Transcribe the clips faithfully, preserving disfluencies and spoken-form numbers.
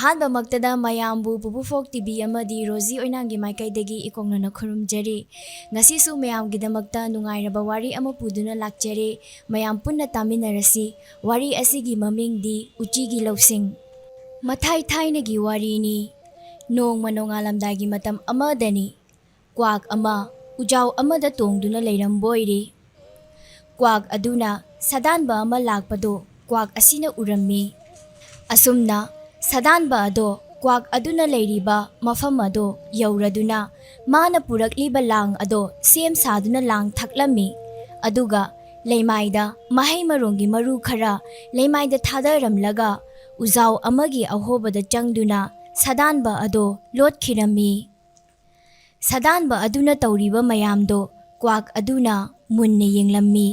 ꯑꯍꯥꯟꯕꯃꯛꯇꯗ ꯃꯌꯥꯝꯕꯨ ꯄꯨꯄꯨ ꯐꯣꯛ ꯇꯤꯚꯤ ꯑꯃꯗꯤ ꯔꯣꯖꯤ ꯑꯣꯏꯅꯥꯝꯒꯤ ꯃꯥꯏꯀꯩꯗꯒꯤ ꯏꯀꯣꯛꯅꯅ ꯈꯨꯔꯨꯝꯖꯔꯤ꯫ ꯉꯁꯤꯁꯨ ꯃꯌꯥꯝꯒꯤꯗꯃꯛꯇ ꯅꯨꯡꯉꯥꯏꯔꯕ ꯋꯥꯔꯤ ꯑꯃ ꯄꯨꯗꯨꯅ ꯂꯥꯛꯆꯔꯤ꯫ ꯃꯌꯥꯝ ꯄꯨꯟꯅ ꯇꯥꯃꯤꯟꯅꯔꯁꯤ꯫ ꯋꯥꯔꯤ ꯑꯁꯤꯒꯤ ꯃꯃꯤꯡꯗꯤ ꯎꯆꯤꯒꯤ ꯂꯧꯁꯤꯡ꯫ ꯃꯊꯥꯏ ꯊꯥꯏꯅꯒꯤ ꯋꯥꯔꯤꯅꯤ꯫ ꯅꯣꯡꯃ ꯅꯣꯡꯉꯥꯜꯂꯝꯗꯥꯏꯒꯤ ꯃꯇꯝ ꯑꯃꯗꯅꯤ꯫ ꯀ꯭ꯋꯥꯛ ꯑꯃ ꯎꯖꯥꯎ ꯑꯃꯗ ꯇꯣꯡꯗꯨꯅ ꯂꯩꯔꯝꯕ ꯑꯣꯏꯔꯦ꯫ ꯀ꯭ꯋꯥꯛ ꯑꯗꯨꯅ ꯁꯥꯗꯥꯟꯕ ꯑꯃ ꯂꯥꯛꯄꯗꯨ ꯀ꯭ꯋꯥꯛ ꯑꯁꯤꯅ ꯎꯔꯝꯃꯤ꯫ ꯑꯁꯨꯝꯅ ꯁꯥꯗꯥꯟꯕ ꯑꯗꯣ ꯀ꯭ꯋꯥꯛ ꯑꯗꯨꯅ ꯂꯩꯔꯤꯕ ꯃꯐꯝ ꯑꯗꯣ ꯌꯧꯔꯗꯨꯅ ꯃꯥꯅ ꯄꯨꯔꯛꯂꯤꯕ ꯂꯥꯡ ꯑꯗꯣ ꯁꯦꯝ ꯁꯥꯗꯨꯅ ꯂꯥꯡ ꯊꯛꯂꯝꯃꯤ꯫ ꯑꯗꯨꯒ ꯂꯩꯃꯥꯏꯗ ꯃꯍꯩ ꯃꯔꯣꯡꯒꯤ ꯃꯔꯨ ꯈꯔ ꯂꯩꯃꯥꯏꯗ ꯊꯥꯗꯔꯝꯂꯒ ꯎꯖꯥꯎ ꯑꯃꯒꯤ ꯑꯍꯣꯕꯗ ꯆꯪꯗꯨꯅ ꯁꯥꯗꯥꯟꯕ ꯑꯗꯣ ꯂꯣꯠꯈꯤꯔꯝꯃꯤ꯫ ꯁꯥꯗꯥꯟꯕ ꯑꯗꯨꯅ ꯇꯧꯔꯤꯕ ꯃꯌꯥꯝꯗꯣ ꯀ꯭ꯋꯥꯛ ꯑꯗꯨꯅ ꯃꯨꯟꯅ ꯌꯦꯡꯂꯝꯃꯤ꯫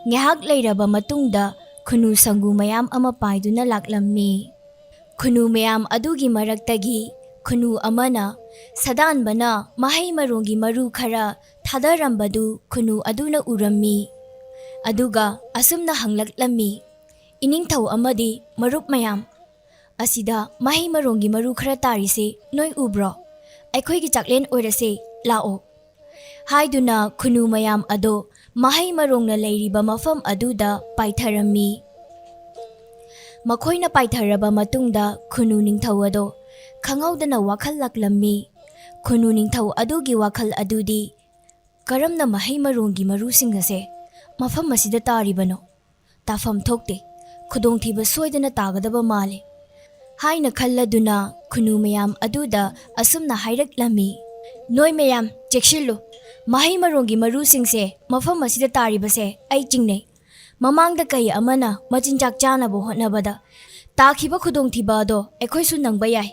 ꯉꯥꯏꯍꯥꯛ ꯂꯩꯔꯕ ꯃꯇꯨꯡꯗ ꯈꯨꯅꯨ ꯁꯪꯒꯨ ꯃꯌꯥꯝ ꯑꯃ ꯄꯥꯏꯗꯨꯅ ꯂꯥꯛꯂꯝꯃꯤ꯫ ꯈꯨꯅꯨ ꯃꯌꯥꯝ ꯑꯗꯨꯒꯤ ꯃꯔꯛꯇꯒꯤ ꯈꯨꯅꯨ ꯑꯃꯅ ꯁꯥꯗꯥꯟꯕꯅ ꯃꯍꯩ ꯃꯔꯣꯡꯒꯤ ꯃꯔꯨ ꯈꯔ ꯊꯥꯗꯔꯝꯕꯗꯨ ꯈꯨꯅꯨ ꯑꯗꯨꯅ ꯎꯔꯝꯃꯤ꯫ ꯑꯗꯨꯒ ꯑꯁꯨꯝꯅ ꯍꯪꯂꯛꯂꯝꯃꯤ, "ꯏꯅꯤꯡꯊꯧ ꯑꯃꯗꯤ ꯃꯔꯨꯞ ꯃꯌꯥꯝ, ꯑꯁꯤꯗ ꯃꯍꯩ ꯃꯔꯣꯡꯒꯤ ꯃꯔꯨ ꯈꯔ ꯇꯥꯔꯤꯁꯦ ꯅꯣꯏ ꯎꯕ꯭ꯔꯣ? ꯑꯩꯈꯣꯏꯒꯤ ꯆꯥꯛꯂꯦꯟ ꯑꯣꯏꯔꯁꯦ, ꯂꯥꯛꯑꯣ" ꯍꯥꯏꯗꯨꯅ ꯈꯨꯅꯨ ꯃꯌꯥꯝ ꯑꯗꯣ ꯃꯍꯩ ꯃꯔꯣꯡꯅ ꯂꯩꯔꯤꯕ ꯃꯐꯝ ꯑꯗꯨꯗ ꯄꯥꯏꯊꯔꯝꯃꯤ꯫ ꯃꯈꯣꯏꯅ ꯄꯥꯏꯊꯔꯕ ꯃꯇꯨꯡꯗ ꯈꯨꯅꯨ ꯅꯤꯡꯊꯧ ꯑꯗꯣ ꯈꯪꯍꯧꯗꯅ ꯋꯥꯈꯜ ꯂꯥꯛꯂꯝꯃꯤ꯫ ꯈꯨꯅꯨ ꯅꯤꯡꯊꯧ ꯑꯗꯨꯒꯤ ꯋꯥꯈꯜ ꯑꯗꯨꯗꯤ, "ꯀꯔꯝꯅ ꯃꯍꯩ ꯃꯔꯣꯡꯒꯤ ꯃꯔꯨꯁꯤꯡ ꯑꯁꯦ ꯃꯐꯝ ꯑꯁꯤꯗ ꯇꯥꯔꯤꯕꯅꯣ? ꯇꯥꯐꯝ ꯊꯣꯛꯇꯦ꯫ ꯈꯨꯗꯣꯡꯊꯤꯕ ꯁꯣꯏꯗꯅ ꯇꯥꯒꯗꯕ ꯃꯥꯜꯂꯦ" ꯍꯥꯏꯅ ꯈꯜꯂꯗꯨꯅ ꯈꯨꯅꯨ ꯃꯌꯥꯝ ꯑꯗꯨꯗ ꯑꯁꯨꯝꯅ ꯍꯥꯏꯔꯛꯂꯝꯃꯤ, "ꯅꯣꯏ ꯃꯌꯥꯝ ꯆꯦꯛꯁꯤꯜꯂꯨ꯫ ꯃꯍꯩ ꯃꯔꯣꯡꯒꯤ ꯃꯔꯨꯁꯤꯡꯁꯦ ꯃꯐꯝ ꯑꯁꯤꯗ ꯇꯥꯔꯤꯕꯁꯦ ꯑꯩ ꯆꯤꯡꯅꯩ꯫ ꯃꯃꯥꯡꯗ ꯀꯩ ꯑꯃꯅ ꯃꯆꯤꯟꯖꯥꯛ ꯆꯥꯅꯕ ꯍꯣꯠꯅꯕꯗ ꯇꯥꯈꯤꯕ ꯈꯨꯗꯣꯡꯊꯤꯕ ꯑꯗꯣ ꯑꯩꯈꯣꯏꯁꯨ ꯅꯪꯕ ꯌꯥꯏ"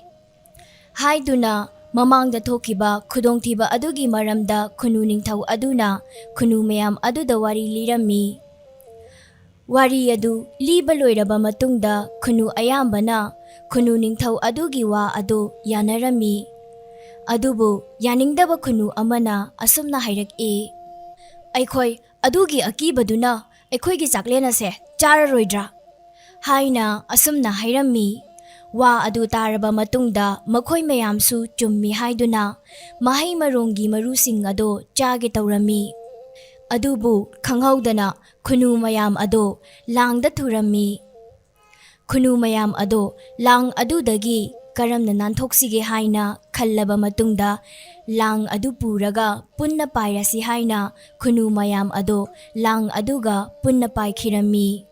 ꯍꯥꯏꯗꯨꯅ ꯃꯃꯥꯡꯗ ꯊꯣꯛꯈꯤꯕ ꯈꯨꯗꯣꯡꯊꯤꯕ ꯑꯗꯨꯒꯤ ꯃꯔꯝꯗ ꯈꯨꯅꯨ ꯅꯤꯡꯊꯧ ꯑꯗꯨꯅ ꯈꯨꯅꯨ ꯃꯌꯥꯝ ꯑꯗꯨꯗ ꯋꯥꯔꯤ ꯂꯤꯔꯝꯃꯤ꯫ ꯋꯥꯔꯤ ꯑꯗꯨ ꯂꯤꯕ ꯂꯣꯏꯔꯕ ꯃꯇꯨꯡꯗ ꯈꯨꯅꯨ ꯑꯌꯥꯝꯕꯅ ꯈꯨꯅꯨ ꯅꯤꯡꯊꯧ ꯑꯗꯨꯒꯤ ꯋꯥ ꯑꯗꯨ ꯌꯥꯅꯔꯝꯃꯤ꯫ ꯑꯗꯨꯕꯨ ꯌꯥꯅꯤꯡꯗꯕ ꯈꯨꯅꯨ ꯑꯃꯅ ꯑꯁꯨꯝꯅ ꯍꯥꯏꯔꯛꯏ, "ꯑꯩꯈꯣꯏ ꯑꯗꯨꯒꯤ ꯑꯀꯤꯕꯗꯨꯅ ꯑꯩꯈꯣꯏꯒꯤ ꯆꯥꯛꯂꯦꯟ ꯑꯁꯦ ꯆꯥꯔꯔꯣꯏꯗ꯭ꯔꯥ?" ꯍꯥꯏꯅ ꯑꯁꯨꯝꯅ ꯍꯥꯏꯔꯝꯃꯤ꯫ ꯋꯥ ꯑꯗꯨ ꯇꯥꯔꯕ ꯃꯇꯨꯡꯗ ꯃꯈꯣꯏ ꯃꯌꯥꯝꯁꯨ ꯆꯨꯝꯃꯤ ꯍꯥꯏꯗꯨꯅ ꯃꯍꯩ ꯃꯔꯣꯡꯒꯤ ꯃꯔꯨꯁꯤꯡ ꯑꯗꯣ ꯆꯥꯒꯦ ꯇꯧꯔꯝꯃꯤ꯫ ꯑꯗꯨꯕꯨ ꯈꯪꯍꯧꯗꯅ ꯈꯨꯅꯨ ꯃꯌꯥꯝ ꯑꯗꯣ ꯂꯥꯡꯗ ꯊꯨꯔꯝꯃꯤ꯫ ꯈꯨꯅꯨ ꯃꯌꯥꯝ ꯑꯗꯣ ꯂꯥꯡ ꯑꯗꯨꯗꯒꯤ ꯀꯔꯝꯅ ꯅꯥꯟꯊꯣꯛꯁꯤꯒꯦ ꯍꯥꯏꯅ ꯈꯜꯂꯕ ꯃꯇꯨꯡꯗ, ꯂꯥꯡ ꯑꯗꯨ ꯄꯨꯔꯒ ꯄꯨꯟꯅ ꯄꯥꯏꯔꯁꯤ ꯍꯥꯏꯅ ꯈꯨꯅꯨ ꯃꯌꯥꯝ ꯑꯗꯣ ꯂꯥꯡ ꯑꯗꯨꯒ ꯄꯨꯟꯅ ꯄꯥꯏꯈꯤꯔꯝꯃꯤ꯫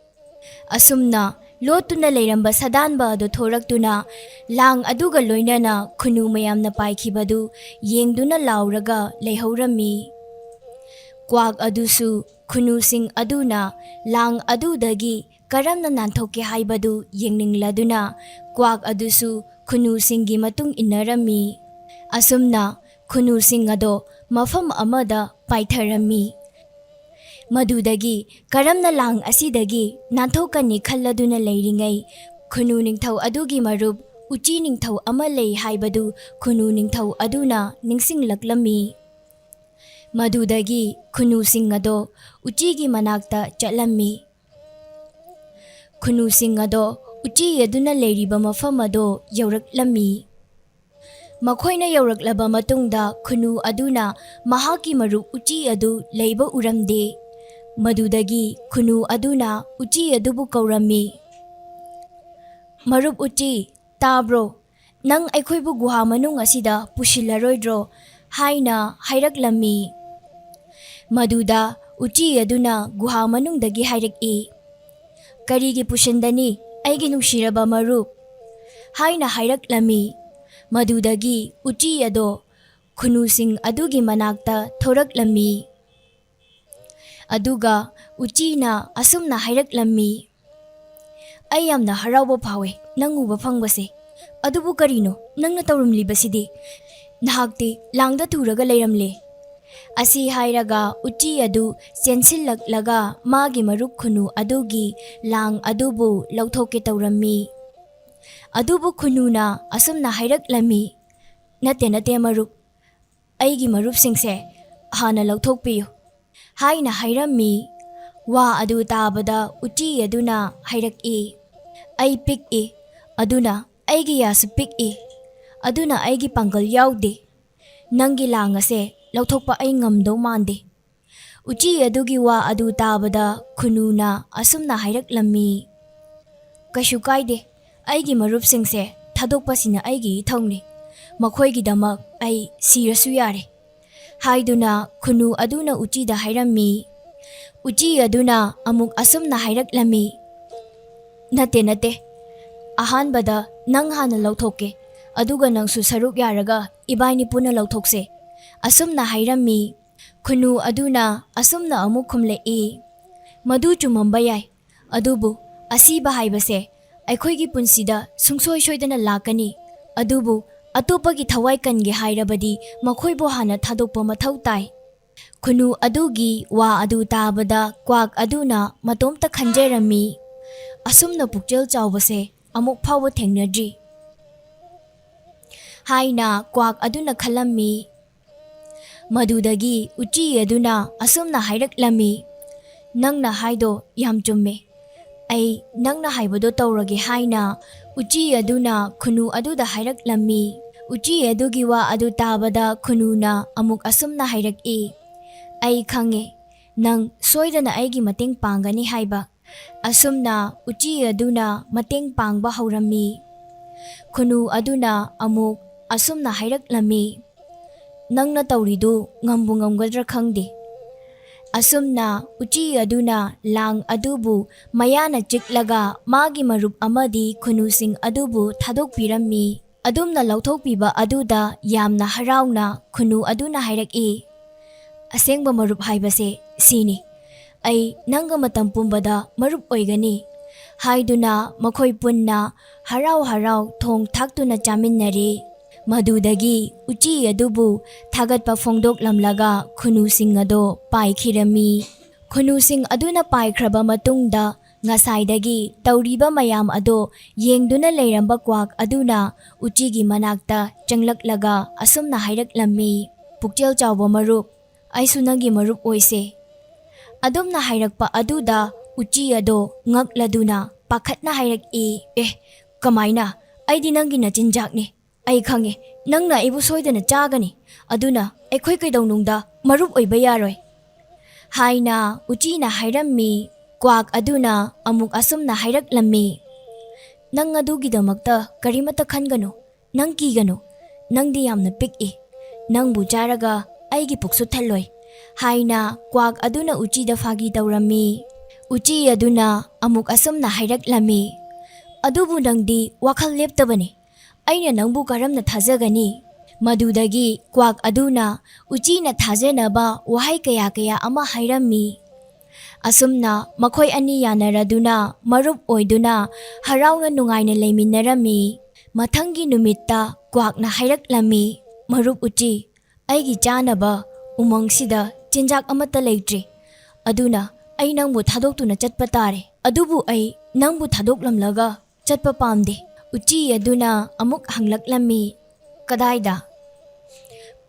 ꯑꯁꯨꯝꯅ ꯂꯣꯠꯇꯨꯅ ꯂꯩꯔꯝꯕ ꯁꯥꯗꯥꯟꯕ ꯑꯗꯨ ꯊꯣꯔꯛꯇꯨꯅ ꯂꯥꯡ ꯑꯗꯨꯒ ꯂꯣꯏꯅꯅ ꯈꯨꯅꯨ ꯃꯌꯥꯝꯅ ꯄꯥꯏꯈꯤꯕꯗꯨ ꯌꯦꯡꯗꯨꯅ ꯂꯥꯎꯔꯒ ꯂꯩꯍꯧꯔꯝꯃꯤ꯫ ꯀ꯭ꯋꯥꯛ ꯑꯗꯨꯁꯨ ꯈꯨꯅꯨꯁꯤꯡ ꯑꯗꯨꯅ ꯂꯥꯡ ꯑꯗꯨꯗꯒꯤ ꯀꯔꯝꯅ ꯅꯥꯟꯊꯣꯛꯀꯦ ꯍꯥꯏꯕꯗꯨ ꯌꯦꯡꯅꯤꯡꯂꯗꯨꯅ ꯀ꯭ꯋꯥꯛ ꯑꯗꯨꯁꯨ ꯈꯨꯅꯨꯁꯤꯡꯒꯤ ꯃꯇꯨꯡ ꯏꯟꯅꯔꯝꯃꯤ꯫ ꯑꯁꯨꯝꯅ ꯈꯨꯅꯨꯁꯤꯡ ꯑꯗꯣ ꯃꯐꯝ ꯑꯃꯗ ꯄꯥꯏꯊꯔꯝꯃꯤ꯫ ꯃꯗꯨꯗꯒꯤ ꯀꯔꯝꯅ ꯂꯥꯡ ꯑꯁꯤꯗꯒꯤ ꯅꯥꯟꯊꯣꯛꯀꯅꯤ ꯈꯜꯂꯗꯨꯅ ꯂꯩꯔꯤꯉꯩ, ꯈꯨꯅꯨ ꯅꯤꯡꯊꯧ ꯑꯗꯨꯒꯤ ꯃꯔꯨꯞ ꯎꯆꯤ ꯅꯤꯡꯊꯧ ꯑꯃ ꯂꯩ ꯍꯥꯏꯕꯗꯨ ꯈꯨꯅꯨ ꯅꯤꯡꯊꯧ ꯑꯗꯨꯅ ꯅꯤꯡꯁꯤꯡꯂꯛꯂꯝꯃꯤ꯫ ꯃꯗꯨꯗꯒꯤ ꯈꯨꯅꯨꯁꯤꯡ ꯑꯗꯣ ꯎꯆꯤꯒꯤ ꯃꯅꯥꯛꯇ ꯆꯠꯂꯝꯃꯤ꯫ ꯈꯨꯅꯨꯁꯤꯡ ꯑꯗꯣ ꯎꯆꯤ ꯑꯗꯨꯅ ꯂꯩꯔꯤꯕ ꯃꯐꯝ ꯑꯗꯣ ꯌꯧꯔꯛꯂꯝꯃꯤ꯫ ꯃꯈꯣꯏꯅ ꯌꯧꯔꯛꯂꯕ ꯃꯇꯨꯡꯗ ꯈꯨꯅꯨ ꯑꯗꯨꯅ ꯃꯍꯥꯛꯀꯤ ꯃꯔꯨꯞ ꯎꯆꯤ ꯑꯗꯨ ꯂꯩꯕ ꯎꯔꯝꯗꯦ꯫ ꯃꯗꯨꯗꯒꯤ ꯈꯨꯅꯨ ꯑꯗꯨꯅ ꯎꯆꯤ ꯑꯗꯨꯕꯨ ꯀꯧꯔꯝꯃꯤ, "ꯃꯔꯨꯞ ꯎꯆꯤ, ꯇꯥꯕ꯭ꯔꯣ? ꯅꯪ ꯑꯩꯈꯣꯏꯕꯨ ꯒꯨꯍꯥ ꯃꯅꯨꯡ ꯑꯁꯤꯗ ꯄꯨꯁꯤꯜꯂꯔꯣꯏꯗ꯭ꯔꯣ?" ꯍꯥꯏꯅ ꯍꯥꯏꯔꯛꯂꯝꯃꯤ꯫ ꯃꯗꯨꯗ ꯎꯆꯤ ꯑꯗꯨꯅ ꯒꯨꯍꯥ ꯃꯅꯨꯡꯗꯒꯤ ꯍꯥꯏꯔꯛꯏ, "ꯀꯔꯤꯒꯤ ꯄꯨꯁꯤꯟꯗꯅꯤ, ꯑꯩꯒꯤ ꯅꯨꯡꯁꯤꯔꯕ ꯃꯔꯨꯞ?" ꯍꯥꯏꯅ ꯍꯥꯏꯔꯛꯂꯝꯃꯤ꯫ ꯃꯗꯨꯗꯒꯤ ꯎꯆꯤ ꯑꯗꯣ ꯈꯨꯅꯨꯁꯤꯡ ꯑꯗꯨꯒꯤ ꯃꯅꯥꯛꯇ ꯊꯣꯔꯛꯂꯝꯃꯤ꯫ ꯑꯗꯨꯒ ꯎꯆꯤꯅ ꯑꯁꯨꯝꯅ ꯍꯥꯏꯔꯛꯂꯝꯃꯤ, "ꯑꯩ ꯌꯥꯝꯅ ꯍꯔꯥꯎꯕ ꯐꯥꯎꯏ ꯅꯪ ꯎꯕ ꯐꯪꯕꯁꯦ꯫ ꯑꯗꯨꯕꯨ ꯀꯔꯤꯅꯣ ꯅꯪꯅ ꯇꯧꯔꯝꯂꯤꯕꯁꯤꯗꯤ? ꯅꯍꯥꯛꯇꯤ ꯂꯥꯡꯗ ꯊꯨꯔꯒ ꯂꯩꯔꯝꯂꯦ꯫" ꯑꯁꯤ ꯍꯥꯏꯔꯒ ꯎꯆꯤ ꯑꯗꯨ ꯆꯦꯟꯁꯤꯜꯂꯛꯂꯒ ꯃꯥꯒꯤ ꯃꯔꯨꯞ ꯈꯨꯅꯨ ꯑꯗꯨꯒꯤ ꯂꯥꯡ ꯑꯗꯨꯕꯨ ꯂꯧꯊꯣꯛꯀꯦ ꯇꯧꯔꯝꯃꯤ꯫ ꯑꯗꯨꯕꯨ ꯈꯨꯅꯨꯅ ꯑꯁꯨꯝꯅ ꯍꯥꯏꯔꯛꯂꯝꯃꯤ, "ꯅꯠꯇꯦ, ꯅꯠꯇꯦ ꯃꯔꯨꯞ, ꯑꯩꯒꯤ ꯃꯔꯨꯞꯁꯤꯡꯁꯦ ꯍꯥꯟꯅ ꯂꯧꯊꯣꯛꯄꯤꯌꯨ" ꯍꯥꯏꯅ ꯍꯥꯏꯔꯝꯃꯤ꯫ ꯋꯥ ꯑꯗꯨ ꯇꯥꯕꯗ ꯎꯆꯤ ꯑꯗꯨꯅ ꯍꯥꯏꯔꯛꯏ, "ꯑꯩ ꯄꯤꯛꯏ, ꯑꯗꯨꯅ ꯑꯩꯒꯤ ꯌꯥꯁꯨ ꯄꯤꯛꯏ, ꯑꯗꯨꯅ ꯑꯩꯒꯤ ꯄꯥꯡꯒꯜ ꯌꯥꯎꯗꯦ꯫ ꯅꯪꯒꯤ ꯂꯥꯡ ꯑꯁꯦ ꯂꯧꯊꯣꯛꯄ ꯑꯩ ꯉꯝꯗꯧ ꯃꯥꯟꯗꯦ꯫ ꯎꯆꯤ ꯑꯗꯨꯒꯤ ꯋꯥ ꯑꯗꯨ ꯇꯥꯕꯗ ꯈꯨꯅꯨꯅ ꯑꯁꯨꯝꯅ ꯍꯥꯏꯔꯛꯂꯝꯃꯤ, "ꯀꯩꯁꯨ ꯀꯥꯏꯗꯦ, ꯑꯩꯒꯤ ꯃꯔꯨꯞꯁꯤꯡꯁꯦ ꯊꯥꯗꯣꯛꯄꯁꯤꯅ ꯑꯩꯒꯤ ꯏꯊꯧꯅꯤ꯫ ꯃꯈꯣꯏꯒꯤꯗꯃꯛ ꯑꯩ ꯁꯤꯔꯁꯨ ꯌꯥꯔꯦ," ꯍꯥꯏꯗꯨꯅ ꯈꯨꯅꯨ ꯑꯗꯨꯅ ꯎꯆꯤꯗ ꯍꯥꯏꯔꯝꯃꯤ꯫ ꯎꯆꯤ ꯑꯗꯨꯅ ꯑꯃꯨꯛ ꯑꯁꯨꯝꯅ ꯍꯥꯏꯔꯛꯂꯝꯃꯤ, "ꯅꯠꯇꯦ, ꯅꯠꯇꯦ꯫ ꯑꯍꯥꯟꯕꯗ ꯅꯪ ꯍꯥꯟꯅ ꯂꯧꯊꯣꯛꯀꯦ, ꯑꯗꯨꯒ ꯅꯪꯁꯨ ꯁꯔꯨꯛ ꯌꯥꯔꯒ ꯏꯕꯥꯏꯅꯤ ꯄꯨꯟꯅ ꯂꯧꯊꯣꯛꯁꯦ," ꯑꯁꯨꯝꯅ ꯍꯥꯏꯔꯝꯃꯤ꯫ ꯈꯨꯅꯨ ꯑꯗꯨꯅ ꯑꯁꯨꯝꯅ ꯑꯃꯨꯛ ꯈꯨꯝꯂꯛꯏ, "ꯃꯗꯨ ꯆꯨꯝꯃꯝꯕ ꯌꯥꯏ, ꯑꯗꯨꯕꯨ ꯑꯁꯤꯕ ꯍꯥꯏꯕꯁꯦ ꯑꯩꯈꯣꯏꯒꯤ ꯄꯨꯟꯁꯤꯗ ꯁꯨꯡꯁꯣꯏ ꯁꯣꯏꯗꯅ ꯂꯥꯛꯀꯅꯤ꯫ ꯑꯗꯨꯕꯨ ꯑꯇꯣꯞꯄꯒꯤ ꯊꯋꯥꯏ ꯀꯟꯒꯦ ꯍꯥꯏꯔꯕꯗꯤ ꯃꯈꯣꯏꯕꯨ ꯍꯥꯟꯅ ꯊꯥꯗꯣꯛꯄ ꯃꯊꯧ ꯇꯥꯏ꯫" ꯈꯨꯅꯨ ꯑꯗꯨꯒꯤ ꯋꯥ ꯑꯗꯨ ꯇꯥꯕꯗ ꯀ꯭ꯋꯥꯛ ꯑꯗꯨꯅ ꯃꯇꯣꯝꯇ ꯈꯟꯖꯔꯝꯃꯤ, "ꯑꯁꯨꯝꯅ ꯄꯨꯛꯆꯦꯜ ꯆꯥꯎꯕꯁꯦ ꯑꯃꯨꯛ ꯐꯥꯎꯕ ꯊꯦꯡꯅꯗ꯭ꯔꯤ" ꯍꯥꯏꯅ ꯀ꯭ꯋꯥꯛ ꯑꯗꯨꯅ ꯈꯜꯂꯝꯃꯤ꯫ ꯃꯗꯨꯗꯒꯤ ꯎꯆꯤ ꯑꯗꯨꯅ ꯑꯁꯨꯝꯅ ꯍꯥꯏꯔꯛꯂꯝꯃꯤ, "ꯅꯪꯅ ꯍꯥꯏꯗꯣ ꯌꯥꯝ ꯆꯨꯝꯃꯦ꯫ ꯑꯩ ꯅꯪꯅ ꯍꯥꯏꯕꯗꯣ ꯇꯧꯔꯒꯦ," ꯍꯥꯏꯅ ꯎꯆꯤ ꯑꯗꯨꯅ ꯈꯨꯅꯨ ꯑꯗꯨꯗ ꯍꯥꯏꯔꯛꯂꯝꯃꯤ꯫ ꯎꯆꯤ ꯑꯗꯨꯒꯤ ꯋꯥ ꯑꯗꯨ ꯇꯥꯕꯗ ꯈꯨꯅꯨꯅ ꯑꯃꯨꯛ ꯑꯁꯨꯝꯅ ꯍꯥꯏꯔꯛꯏ, "ꯑꯩ ꯈꯪꯉꯦ, ꯅꯪ ꯁꯣꯏꯗꯅ ꯑꯩꯒꯤ ꯃꯇꯦꯡ ꯄꯥꯡꯒꯅꯤ ꯍꯥꯏꯕ꯫" ꯑꯁꯨꯝꯅ ꯎꯆꯤ ꯑꯗꯨꯅ ꯃꯇꯦꯡ ꯄꯥꯡꯕ ꯍꯧꯔꯝꯃꯤ꯫ ꯈꯨꯅꯨ ꯑꯗꯨꯅ ꯑꯃꯨꯛ ꯑꯁꯨꯝꯅ ꯍꯥꯏꯔꯛꯂꯝꯃꯤ, "ꯅꯪꯅ ꯇꯧꯔꯤꯗꯨ ꯉꯝꯕꯨ ꯉꯝꯒꯗ꯭ꯔꯥ ꯈꯪꯗꯦ꯫" ꯑꯁꯨꯝꯅ ꯎꯆꯤ ꯑꯗꯨꯅ ꯂꯥꯡ ꯑꯗꯨꯕꯨ ꯃꯌꯥꯅ ꯆꯤꯛꯂꯒ ꯃꯥꯒꯤ ꯃꯔꯨꯞ ꯑꯃꯗꯤ ꯈꯨꯅꯨꯁꯤꯡ ꯑꯗꯨꯕꯨ ꯊꯥꯗꯣꯛꯄꯤꯔꯝꯃꯤ꯫ ꯑꯗꯨꯝꯅ ꯂꯧꯊꯣꯛꯄꯤꯕ ꯑꯗꯨꯗ ꯌꯥꯝꯅ ꯍꯔꯥꯎꯅ ꯈꯨꯅꯨ ꯑꯗꯨꯅ ꯍꯥꯏꯔꯛꯏ, "ꯑꯁꯦꯡꯕ ꯃꯔꯨꯞ ꯍꯥꯏꯕꯁꯦ ꯁꯤꯅꯤ꯫ ꯑꯩ ꯅꯪꯒ ꯃꯇꯝ ꯄꯨꯝꯕꯗ ꯃꯔꯨꯞ ꯑꯣꯏꯒꯅꯤ," ꯍꯥꯏꯗꯨꯅ ꯃꯈꯣꯏ ꯄꯨꯟꯅ ꯍꯔꯥꯎ ꯍꯔꯥꯎ ꯊꯣꯡ ꯊꯥꯛꯇꯨꯅ ꯆꯥꯃꯤꯟꯅꯔꯦ꯫ ꯃꯗꯨꯗꯒꯤ ꯎꯆꯤ ꯑꯗꯨꯕꯨ ꯊꯥꯒꯠꯄ ꯐꯣꯡꯗꯣꯛꯂꯝꯂꯒ ꯈꯨꯅꯨꯁꯤꯡ ꯑꯗꯣ ꯄꯥꯏꯈꯤꯔꯝꯃꯤ꯫ ꯈꯨꯅꯨꯁꯤꯡ ꯑꯗꯨꯅ ꯄꯥꯏꯈ꯭ꯔꯕ ꯃꯇꯨꯡꯗ ꯉꯁꯥꯏꯗꯒꯤ ꯇꯧꯔꯤꯕ ꯃꯌꯥꯝ ꯑꯗꯣ ꯌꯦꯡꯗꯨꯅ ꯂꯩꯔꯝꯕ ꯀ꯭ꯋꯥꯛ ꯑꯗꯨꯅ ꯎꯆꯤꯒꯤ ꯃꯅꯥꯛꯇ ꯆꯪꯂꯛꯂꯒ ꯑꯁꯨꯝꯅ ꯍꯥꯏꯔꯛꯂꯝꯃꯤ, "ꯄꯨꯛꯆꯦꯜ ꯆꯥꯎꯕ ꯃꯔꯨꯞ, ꯑꯩꯁꯨ ꯅꯪꯒꯤ ꯃꯔꯨꯞ ꯑꯣꯏꯁꯦ꯫" ꯑꯗꯨꯝꯅ ꯍꯥꯏꯔꯛꯄ ꯑꯗꯨꯗ ꯎꯆꯤ ꯑꯗꯣ ꯉꯛꯂꯗꯨꯅ ꯄꯥꯈꯠꯅ ꯍꯥꯏꯔꯛꯏ, "ꯑꯦ, "ꯀꯃꯥꯏꯅ? ꯑꯩꯗꯤ ꯅꯪꯒꯤ ꯅꯆꯤꯟꯖꯥꯛꯅꯤ꯫ ꯑꯩ ꯈꯪꯉꯦ, ꯅꯪꯅ ꯑꯩꯕꯨ ꯁꯣꯏꯗꯅ ꯆꯥꯒꯅꯤ꯫ ꯑꯗꯨꯅ ꯑꯩꯈꯣꯏ ꯀꯩꯗꯧꯅꯨꯡꯗ ꯃꯔꯨꯞ ꯑꯣꯏꯕ ꯌꯥꯔꯣꯏ," ꯍꯥꯏꯅ ꯎꯆꯤꯅ ꯍꯥꯏꯔꯝꯃꯤ꯫ ꯀ꯭ꯋꯥꯛ ꯑꯗꯨꯅ ꯑꯃꯨꯛ ꯑꯁꯨꯝꯅ ꯍꯥꯏꯔꯛꯂꯝꯃꯤ, "ꯅꯪ ꯑꯗꯨꯒꯤꯗꯃꯛꯇ ꯀꯔꯤꯃꯠꯇ ꯈꯟꯒꯅꯨ꯫ ꯅꯪ ꯀꯤꯒꯅꯨ꯫ ꯅꯪꯗꯤ ꯌꯥꯝꯅ ꯄꯤꯛꯏ꯫ ꯅꯪꯕꯨ ꯆꯥꯔꯒ ꯑꯩꯒꯤ ꯄꯨꯛꯁꯨ ꯊꯜꯂꯣꯏ," ꯍꯥꯏꯅ ꯀ꯭ꯋꯥꯛ ꯑꯗꯨꯅ ꯎꯆꯤꯗ ꯐꯥꯒꯤ ꯇꯧꯔꯝꯃꯤ꯫ ꯎꯆꯤ ꯑꯗꯨꯅ ꯑꯃꯨꯛ ꯑꯁꯨꯝꯅ ꯍꯥꯏꯔꯛꯂꯝꯃꯤ, "ꯑꯗꯨꯕꯨ ꯅꯪꯗꯤ ꯋꯥꯈꯜ ꯂꯦꯞꯇꯕꯅꯤ꯫ ꯑꯩꯅ ꯅꯪꯕꯨ ꯀꯔꯝꯅ ꯊꯥꯖꯒꯅꯤ?" ꯃꯗꯨꯗꯒꯤ ꯀ꯭ꯋꯥꯛ ꯑꯗꯨꯅ ꯎꯆꯤꯅ ꯊꯥꯖꯅꯕ ꯋꯥꯍꯩ ꯀꯌꯥ ꯀꯌꯥ ꯑꯃ ꯍꯥꯏꯔꯝꯃꯤ꯫ ꯑꯁꯨꯝꯅ ꯃꯈꯣꯏ ꯑꯅꯤ ꯌꯥꯅꯔꯗꯨꯅ ꯃꯔꯨꯞ ꯑꯣꯏꯗꯨꯅ ꯍꯔꯥꯎꯅ ꯅꯨꯡꯉꯥꯏꯅ ꯂꯩꯃꯤꯟꯅꯔꯝꯃꯤ꯫ ꯃꯊꯪꯒꯤ ꯅꯨꯃꯤꯠꯇ ꯀ꯭ꯋꯥꯛꯅ ꯍꯥꯏꯔꯛꯂꯝꯃꯤ, "ꯃꯔꯨꯞ ꯎꯆꯤ, ꯑꯩꯒꯤ ꯆꯥꯅꯕ ꯎꯃꯪꯁꯤꯗ ꯆꯤꯟꯖꯥꯛ ꯑꯃꯠꯇ ꯂꯩꯇ꯭ꯔꯤ꯫ ꯑꯗꯨꯅ ꯑꯩ ꯅꯪꯕꯨ ꯊꯥꯗꯣꯛꯇꯨꯅ ꯆꯠꯄ ꯇꯥꯔꯦ꯫ ꯑꯗꯨꯕꯨ ꯑꯩ ꯅꯪꯕꯨ ꯊꯥꯗꯣꯛꯂꯝꯂꯒ ꯆꯠꯄ ꯄꯥꯝꯗꯦ꯫" ꯎꯆꯤ ꯑꯗꯨꯅ ꯑꯃꯨꯛ ꯍꯪꯂꯛꯂꯝꯃꯤ, "ꯀꯗꯥꯏꯗ?"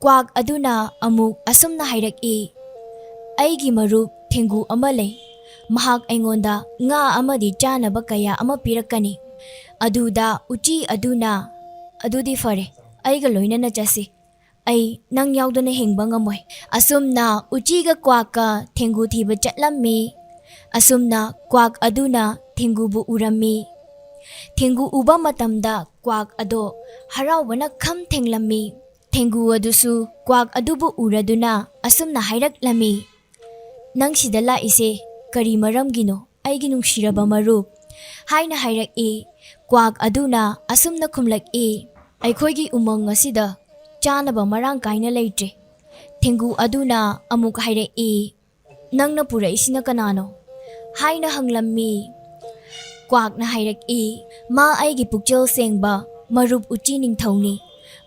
ꯀ꯭ꯋꯥꯛ ꯑꯗꯨꯅ ꯑꯃꯨꯛ ꯑꯁꯨꯝꯅ ꯍꯥꯏꯔꯛꯏ, "ꯑꯩꯒꯤ ꯃꯔꯨꯞ ꯊꯦꯡꯒꯨ ꯑꯃ ꯂꯩ꯫ ꯃꯍꯥꯛ ꯑꯩꯉꯣꯟꯗ ꯉꯥ ꯑꯃꯗꯤ ꯆꯥꯅꯕ ꯀꯌꯥ ꯑꯃ ꯄꯤꯔꯛꯀꯅꯤ꯫" ꯑꯗꯨꯗ ꯎꯆꯤ ꯑꯗꯨꯅ, "ꯑꯗꯨꯗꯤ ꯐꯔꯦ, ꯑꯩꯒ ꯂꯣꯏꯅꯅ ꯆꯠꯁꯤ꯫ ꯑꯩ ꯅꯪ ꯌꯥꯎꯗꯅ ꯍꯤꯡꯕ ꯉꯝꯃꯣꯏ꯫" ꯑꯁꯨꯝꯅ ꯎꯆꯤꯒ ꯀ꯭ꯋꯥꯛꯀ ꯊꯦꯡꯒꯨ ꯊꯤꯕ ꯆꯠꯂꯝꯃꯤ꯫ ꯑꯁꯨꯝꯅ ꯀ꯭ꯋꯥꯛ ꯑꯗꯨꯅ ꯊꯦꯡꯒꯨꯕꯨ ꯎꯔꯝꯃꯤ꯫ ꯊꯦꯡꯒꯨ ꯎꯕ ꯃꯇꯝꯗ ꯀ꯭ꯋꯥꯛ ꯑꯗꯣ ꯍꯔꯥꯎꯕꯅ ꯈꯝ ꯊꯦꯡꯂꯝꯃꯤ꯫ ꯊꯦꯡꯒꯨ ꯑꯗꯨꯁꯨ ꯀ꯭ꯋꯥꯛ ꯑꯗꯨꯕꯨ ꯎꯔꯗꯨꯅ ꯑꯁꯨꯝꯅ ꯍꯥꯏꯔꯛꯂꯝꯃꯤ, "ꯅꯪ ꯁꯤꯗ ꯂꯥꯛꯏꯁꯦ ꯀꯔꯤ ꯃꯔꯝꯒꯤꯅꯣ, ꯑꯩꯒꯤ ꯅꯨꯡꯁꯤꯔꯕ ꯃꯔꯨꯞ?" ꯍꯥꯏꯅ ꯍꯥꯏꯔꯛꯏ꯫ ꯀ꯭ꯋꯥꯛ ꯑꯗꯨꯅ ꯑꯁꯨꯝꯅ ꯈꯨꯝꯂꯛꯏ, "ꯑꯩꯈꯣꯏꯒꯤ ꯎꯃꯪ ꯑꯁꯤꯗ ꯆꯥꯅꯕ ꯃꯔꯥꯡ ꯀꯥꯏꯅ ꯂꯩꯇ꯭ꯔꯦ꯫" ꯊꯦꯡꯒꯨ ꯑꯗꯨꯅ ꯑꯃꯨꯛ ꯍꯥꯏꯔꯛꯏ, "ꯅꯪꯅ ꯄꯨꯔꯛꯏꯁꯤꯅ ꯀꯅꯥꯅꯣ?" ꯍꯥꯏꯅ ꯍꯪꯂꯝꯃꯤ꯫ ꯀ꯭ꯋꯥꯛꯅ ꯍꯥꯏꯔꯛꯏ, "ꯃꯥ ꯑꯩꯒꯤ ꯄꯨꯛꯆꯦꯜ ꯁꯦꯡꯕ ꯃꯔꯨꯞ ꯎꯆꯤ ꯅꯤꯡꯊꯧꯅꯤ꯫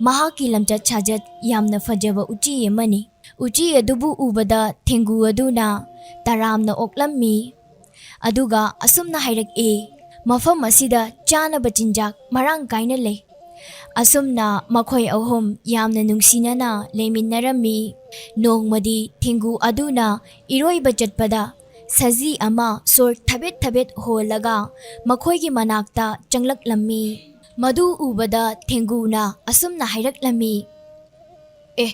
ꯃꯍꯥꯛꯀꯤ ꯂꯝꯆꯠ ꯁꯥꯖꯠ ꯌꯥꯝꯅ ꯐꯖꯕ ꯎꯆꯤ ꯑꯃꯅꯤ꯫" ꯎꯆꯤ ꯑꯗꯨꯕꯨ ꯎꯕꯗ ꯊꯦꯡꯒꯨ ꯑꯗꯨꯅ ꯇꯔꯥꯝꯅ ꯑꯣꯛꯂꯝꯃꯤ꯫ ꯑꯗꯨꯒ ꯑꯁꯨꯝꯅ ꯍꯥꯏꯔꯛꯏ, "ꯃꯐꯝ ꯑꯁꯤꯗ ꯆꯥꯅꯕ ꯆꯤꯟꯖꯥꯛ ꯃꯔꯥꯡ ꯀꯥꯏꯅ ꯂꯩ꯫" ꯑꯁꯨꯝꯅ ꯃꯈꯣꯏ ꯑꯍꯨꯝ ꯌꯥꯝꯅ ꯅꯨꯡꯁꯤꯅꯅ ꯂꯩꯃꯤꯟꯅꯔꯝꯃꯤ꯫ ꯅꯣꯡꯃꯗꯤ ꯊꯦꯡꯒꯨ ꯑꯗꯨꯅ ꯏꯔꯣꯏꯕ ꯆꯠꯄꯗ ꯁꯖꯤ ꯑꯃ ꯁꯣꯔ ꯊꯕꯦꯠ ꯊꯕꯦꯠ ꯍꯣꯜꯂꯒ ꯃꯈꯣꯏꯒꯤ ꯃꯅꯥꯛꯇ ꯆꯪꯂꯛꯂꯝꯃꯤ꯫ ꯃꯗꯨ ꯎꯕꯗ ꯊꯦꯡꯒꯨꯅ ꯑꯁꯨꯝꯅ ꯍꯥꯏꯔꯛꯂꯝꯃꯤ, "ꯑꯦ,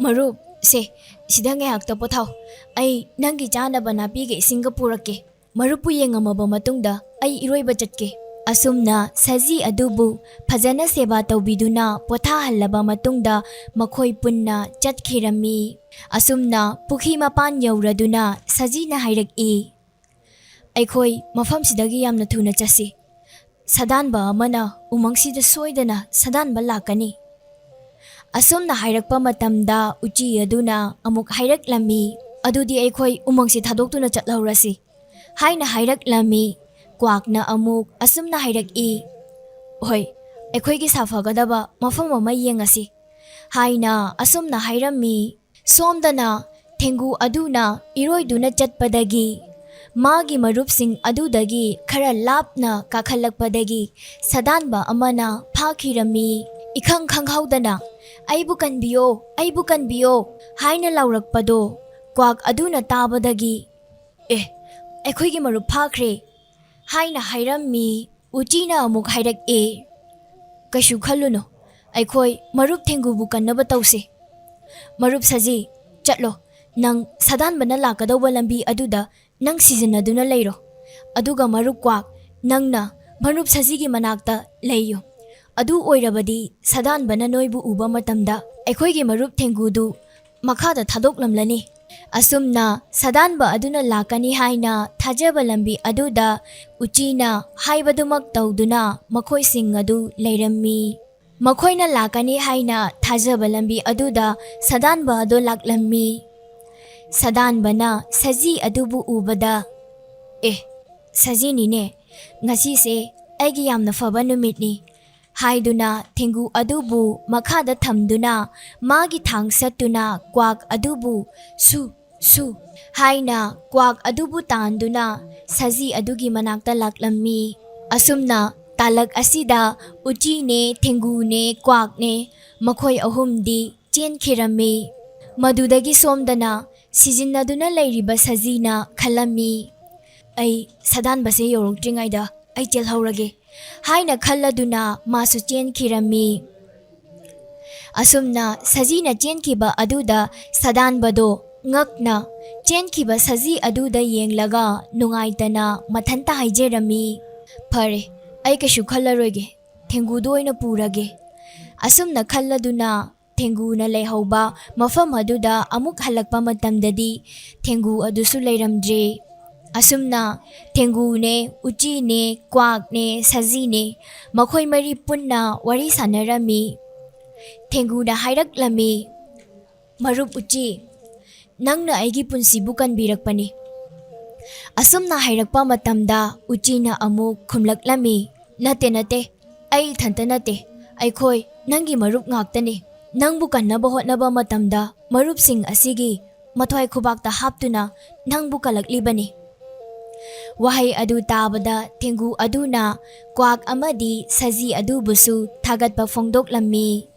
ꯃꯔꯨꯞ, ꯁꯦ, ꯁꯤꯗ ꯉꯥꯏꯍꯥꯛꯇ ꯄꯣꯊꯥꯎ꯫ ꯑꯩ ꯅꯪꯒꯤ ꯆꯥꯅꯕ ꯅꯥꯄꯤꯒ ꯏꯁꯤꯡꯒ ꯄꯨꯔꯛꯀꯦ꯫ ꯃꯔꯨꯞꯄꯨ ꯌꯦꯡꯉꯝꯃꯕ ꯃꯇꯨꯡꯗ ꯑꯩ ꯏꯔꯣꯏꯕ ꯆꯠꯀꯦ"꯫ ꯑꯁꯨꯝꯅ ꯁꯖꯤ ꯑꯗꯨꯕꯨ ꯐꯖꯅ ꯁꯦꯕꯥ ꯇꯧꯕꯤꯗꯨꯅ ꯄꯣꯊꯥꯍꯜꯂꯕ ꯃꯇꯨꯡꯗ ꯃꯈꯣꯏ ꯄꯨꯟꯅ ꯆꯠꯈꯤꯔꯝꯃꯤ꯫ ꯑꯁꯨꯝꯅ ꯄꯨꯈ꯭ꯔꯤ ꯃꯄꯥꯟ ꯌꯧꯔꯗꯨꯅ ꯁꯖꯤꯅ ꯍꯥꯏꯔꯛꯏ, "ꯑꯩꯈꯣꯏ ꯃꯐꯝꯁꯤꯗꯒꯤ ꯌꯥꯝꯅ ꯊꯨꯅ ꯆꯠꯁꯤ꯫ ꯁꯥꯗꯥꯟꯕ ꯑꯃꯅ ꯎꯃꯪꯁꯤꯗ ꯁꯣꯏꯗꯅ ꯁꯥꯗꯥꯟꯕ ꯂꯥꯛꯀꯅꯤ"꯫ ꯑꯁꯨꯝꯅ ꯍꯥꯏꯔꯛꯄ ꯃꯇꯝꯗ ꯎꯆꯤ ꯑꯗꯨꯅ ꯑꯃꯨꯛ ꯍꯥꯏꯔꯛꯂꯝꯃꯤ, "ꯑꯗꯨꯗꯤ ꯑꯩꯈꯣꯏ ꯎꯃꯪꯁꯤ ꯊꯥꯗꯣꯛꯇꯨꯅ ꯆꯠꯍꯧꯔꯁꯤ" ꯍꯥꯏꯅ ꯍꯥꯏꯔꯛꯂꯝꯃꯤ꯫ ꯀ꯭ꯋꯥꯛꯅ ꯑꯃꯨꯛ ꯑꯁꯨꯝꯅ ꯍꯥꯏꯔꯛꯏ, "ꯍꯣꯏ, ꯑꯩꯈꯣꯏꯒꯤ ꯁꯥꯐꯒꯗꯕ ꯃꯐꯝ ꯑꯃ ꯌꯦꯡꯉꯁꯤ" ꯍꯥꯏꯅ ꯑꯁꯨꯝꯅ ꯍꯥꯏꯔꯝꯃꯤ꯫ ꯁꯣꯝꯗꯅ ꯊꯦꯡꯒꯨ ꯑꯗꯨꯅ ꯏꯔꯣꯏꯗꯨꯅ ꯆꯠꯄꯗꯒꯤ ꯃꯥꯒꯤ ꯃꯔꯨꯞꯁꯤꯡ ꯑꯗꯨꯗꯒꯤ ꯈꯔ ꯂꯥꯞꯅ ꯀꯥꯈꯠꯂꯛꯄꯗꯒꯤ ꯁꯥꯗꯥꯟꯕ ꯑꯃꯅ ꯐꯥꯈꯤꯔꯝꯃꯤ꯫ ꯏꯈꯪ ꯈꯪꯍꯧꯗꯅ, "ꯑꯩꯕꯨ ꯀꯟꯕꯤꯌꯣ, ꯑꯩꯕꯨ ꯀꯟꯕꯤꯌꯣ" ꯍꯥꯏꯅ ꯂꯥꯎꯔꯛꯄꯗꯣ ꯀ꯭ꯋꯥꯛ ꯑꯗꯨꯅ ꯇꯥꯕꯗꯒꯤ, "ꯑꯦ, ꯑꯩꯈꯣꯏꯒꯤ ꯃꯔꯨꯞ ꯐꯥꯈ꯭ꯔꯦ" ꯍꯥꯏꯅ ꯍꯥꯏꯔꯝꯃꯤ꯫ ꯎꯆꯤꯅ ꯑꯃꯨꯛ ꯍꯥꯏꯔꯛꯑꯦ, "ꯀꯩꯁꯨ ꯈꯜꯂꯨꯅꯨ, ꯑꯩꯈꯣꯏ ꯃꯔꯨꯞ ꯊꯦꯡꯒꯨꯕꯨ ꯀꯟꯅꯕ ꯇꯧꯁꯤ꯫ ꯃꯔꯨꯞ ꯁꯖꯤ, ꯆꯠꯂꯣ, ꯅꯪ ꯁꯥꯗꯥꯟꯕꯅ ꯂꯥꯛꯀꯗꯧꯕ ꯂꯝꯕꯤ ꯑꯗꯨꯗ ꯅꯪ ꯁꯤꯖꯤꯟꯅꯗꯨꯅ ꯂꯩꯔꯣ꯫ ꯑꯗꯨꯒ ꯃꯔꯨꯞ ꯀ꯭ꯋꯥꯛ, ꯅꯪꯅ ꯃꯔꯨꯞ ꯁꯖꯤꯒꯤ ꯃꯅꯥꯛꯇ ꯂꯩꯌꯨ꯫ ꯑꯗꯨ ꯑꯣꯏꯔꯕꯗꯤ ꯁꯥꯗꯥꯟꯕꯅ ꯅꯣꯏꯕꯨ ꯎꯕ ꯃꯇꯝꯗ ꯑꯩꯈꯣꯏꯒꯤ ꯃꯔꯨꯞ ꯊꯦꯡꯒꯨꯗꯨ ꯃꯈꯥꯗ ꯊꯥꯗꯣꯛꯂꯝꯂꯅꯤ"꯫ ꯑꯁꯨꯝꯅ ꯁꯥꯗꯥꯟꯕ ꯑꯗꯨꯅ ꯂꯥꯛꯀꯅꯤ ꯍꯥꯏꯅ ꯊꯥꯖꯕ ꯂꯝꯕꯤ ꯑꯗꯨꯗ ꯎꯆꯤꯅ ꯍꯥꯏꯕꯗꯨꯃꯛ ꯇꯧꯗꯨꯅ ꯃꯈꯣꯏꯁꯤꯡ ꯑꯗꯨ ꯂꯩꯔꯝꯃꯤ꯫ ꯃꯈꯣꯏꯅ ꯂꯥꯛꯀꯅꯤ ꯍꯥꯏꯅ ꯊꯥꯖꯕ ꯂꯝꯕꯤ ꯑꯗꯨꯗ ꯁꯥꯗꯥꯟꯕ ꯑꯗꯨ ꯂꯥꯛꯂꯝꯃꯤ꯫ ꯁꯥꯗꯥꯟꯕꯅ ꯁꯖꯤ ꯑꯗꯨꯕꯨ ꯎꯕꯗ, "ꯑꯦ, ꯁꯖꯤꯅꯤꯅꯦ, ꯉꯁꯤꯁꯦ ꯑꯩꯒꯤ ꯌꯥꯝꯅ ꯐꯕ ꯅꯨꯃꯤꯠꯅꯤ" ꯍꯥꯏꯗꯨꯅ ꯊꯦꯡꯒꯨ ꯑꯗꯨꯕꯨ ꯃꯈꯥꯗ ꯊꯝꯗꯨꯅ ꯃꯥꯒꯤ ꯊꯥꯡ ꯁꯠꯇꯨꯅ ꯀ꯭ꯋꯥꯛ ꯑꯗꯨꯕꯨ "ꯁꯨ, ꯁꯨ" ꯍꯥꯏꯅ ꯀ꯭ꯋꯥꯛ ꯑꯗꯨꯕꯨ ꯇꯥꯟꯗꯨꯅ ꯁꯖꯤ ꯑꯗꯨꯒꯤ ꯃꯅꯥꯛꯇ ꯂꯥꯛꯂꯝꯃꯤ꯫ ꯑꯁꯨꯝꯅ ꯇꯥꯂꯛ ꯑꯁꯤꯗ ꯎꯆꯤꯅꯦ, ꯊꯦꯡꯒꯨꯅꯦ, ꯀ꯭ꯋꯥꯛꯅꯦ, ꯃꯈꯣꯏ ꯑꯍꯨꯝꯗꯤ ꯆꯦꯟꯈꯤꯔꯝꯃꯤ꯫ ꯃꯗꯨꯗꯒꯤ ꯁꯣꯝꯗꯅ ꯁꯤꯖꯤꯟꯅꯗꯨꯅ ꯂꯩꯔꯤꯕ ꯁꯖꯤꯅ ꯈꯜꯂꯝꯃꯤ, "ꯑꯩ ꯁꯥꯗꯥꯟꯕꯁꯦ ꯌꯧꯔꯛꯇ꯭ꯔꯤꯉꯩꯗ ꯑꯩ ꯆꯦꯜꯍꯧꯔꯒꯦ" ꯍꯥꯏꯅ ꯈꯜꯂꯗꯨꯅ ꯃꯥꯁꯨ ꯆꯦꯟꯈꯤꯔꯝꯃꯤ꯫ ꯑꯁꯨꯝꯅ ꯁꯖꯤꯅ ꯆꯦꯟꯈꯤꯕ ꯑꯗꯨꯗ ꯁꯥꯗꯥꯟꯕꯗꯣ ꯉꯛꯅ ꯆꯦꯟꯈꯤꯕ ꯁꯖꯤ ꯑꯗꯨꯗ ꯌꯦꯡꯂꯒ ꯅꯨꯡꯉꯥꯏꯇꯅ ꯃꯊꯟꯇ ꯍꯥꯏꯖꯔꯝꯃꯤ, "ꯐꯔꯦ, ꯑꯩ ꯀꯩꯁꯨ ꯈꯜꯂꯔꯣꯏꯒꯦ, ꯊꯦꯡꯒꯨꯗ ꯑꯣꯏꯅ ꯄꯨꯔꯒꯦ"꯫ ꯑꯁꯨꯝꯅ ꯈꯜꯂꯗꯨꯅ ꯊꯦꯡꯒꯨꯅ ꯂꯩꯍꯧꯕ ꯃꯐꯝ ꯑꯗꯨꯗ ꯑꯃꯨꯛ ꯍꯜꯂꯛꯄ ꯃꯇꯝꯗꯗꯤ ꯊꯦꯡꯒꯨ ꯑꯗꯨꯁꯨ ꯂꯩꯔꯝꯗ꯭ꯔꯦ꯫ ꯑꯁꯨꯝꯅ ꯊꯦꯡꯒꯨꯅꯦ, ꯎꯆꯤꯅꯦ, ꯀ꯭ꯋꯥꯛꯅꯦ, ꯁꯖꯤꯅꯦ, ꯃꯈꯣꯏ ꯃꯔꯤ ꯄꯨꯟꯅ ꯋꯥꯔꯤ ꯁꯥꯟꯅꯔꯝꯃꯤ꯫ ꯊꯦꯡꯒꯨꯅ ꯍꯥꯏꯔꯛꯂꯝꯃꯤ, "ꯃꯔꯨꯞ ꯎꯆꯤ, ꯅꯪꯅ ꯑꯩꯒꯤ ꯄꯨꯟꯁꯤꯕꯨ ꯀꯟꯕꯤꯔꯛꯄꯅꯤ"꯫ ꯑꯁꯨꯝꯅ ꯍꯥꯏꯔꯛꯄ ꯃꯇꯝꯗ ꯎꯆꯤꯅ ꯑꯃꯨꯛ ꯈꯨꯝꯂꯛꯂꯝꯃꯤ, "ꯅꯠꯇꯦ, ꯅꯠꯇꯦ, ꯑꯩ ꯏꯊꯟꯇ ꯅꯠꯇꯦ, ꯑꯩꯈꯣꯏ ꯅꯪꯒꯤ ꯃꯔꯨꯞ ꯉꯥꯛꯇꯅꯤ꯫ ꯅꯪꯕꯨ ꯀꯟꯅꯕ ꯍꯣꯠꯅꯕ ꯃꯇꯝꯗ ꯃꯔꯨꯞꯁꯤꯡ ꯑꯁꯤꯒꯤ ꯃꯊ꯭ꯋꯥꯏ ꯈꯨꯕꯥꯛꯇ ꯍꯥꯞꯇꯨꯅ ꯅꯪꯕꯨ ꯀꯜꯂꯛꯂꯤꯕꯅꯤ"꯫ ꯋꯥꯍꯩ ꯑꯗꯨ ꯇꯥꯕꯗ ꯊꯦꯡꯒꯨ ꯑꯗꯨꯅ ꯀ꯭ꯋꯥꯛ ꯑꯃꯗꯤ ꯁꯖꯤ ꯑꯗꯨꯕꯨꯁꯨ ꯊꯥꯒꯠꯄ ꯐꯣꯡꯗꯣꯛꯂꯝꯃꯤ꯫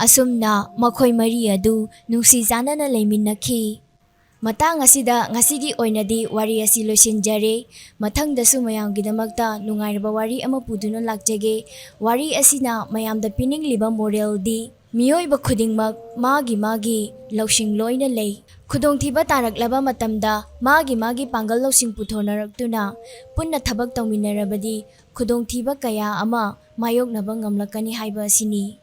ꯑꯁꯨꯝꯅ ꯃꯈꯣꯏ ꯃꯔꯤ ꯑꯗꯨ ꯅꯨꯡꯁꯤ ꯆꯥꯟꯅꯅ ꯂꯩꯃꯤꯟꯅꯈꯤ꯫ ꯃꯇꯥꯡ ꯑꯁꯤꯗ ꯉꯁꯤꯒꯤ ꯑꯣꯏꯅꯗꯤ ꯋꯥꯔꯤ ꯑꯁꯤ ꯂꯣꯏꯁꯤꯟꯖꯔꯦ꯫ ꯃꯊꯪꯗꯁꯨ ꯃꯌꯥꯝꯒꯤꯗꯃꯛꯇ ꯅꯨꯡꯉꯥꯏꯔꯕ ꯋꯥꯔꯤ ꯑꯃ ꯄꯨꯗꯨꯅ ꯂꯥꯛꯆꯒꯦ꯫ ꯋꯥꯔꯤ ꯑꯁꯤꯅ ꯃꯌꯥꯝꯗ ꯄꯤꯅꯤꯡꯂꯤꯕ moralꯗꯤ, ꯃꯤꯑꯣꯏꯕ ꯈꯨꯗꯤꯡꯃꯛ ꯃꯥꯒꯤ ꯃꯥꯒꯤ ꯂꯧꯁꯤꯡ ꯂꯣꯏꯅ ꯂꯩ꯫ ꯈꯨꯗꯣꯡꯊꯤꯕ ꯇꯥꯔꯛꯂꯕ ꯃꯇꯝꯗ ꯃꯥꯒꯤ ꯃꯥꯒꯤ ꯄꯥꯡꯒꯜ ꯂꯧꯁꯤꯡ ꯄꯨꯊꯣꯛꯅꯔꯛꯇꯨꯅ ꯄꯨꯟꯅ ꯊꯕꯛ ꯇꯧꯃꯤꯟꯅꯔꯕꯗꯤ ꯈꯨꯗꯣꯡꯊꯤꯕ ꯀꯌꯥ ꯑꯃ ꯃꯥꯌꯣꯛꯅꯕ ꯉꯝꯂꯛꯀꯅꯤ ꯍꯥꯏꯕ ꯑꯁꯤꯅꯤ꯫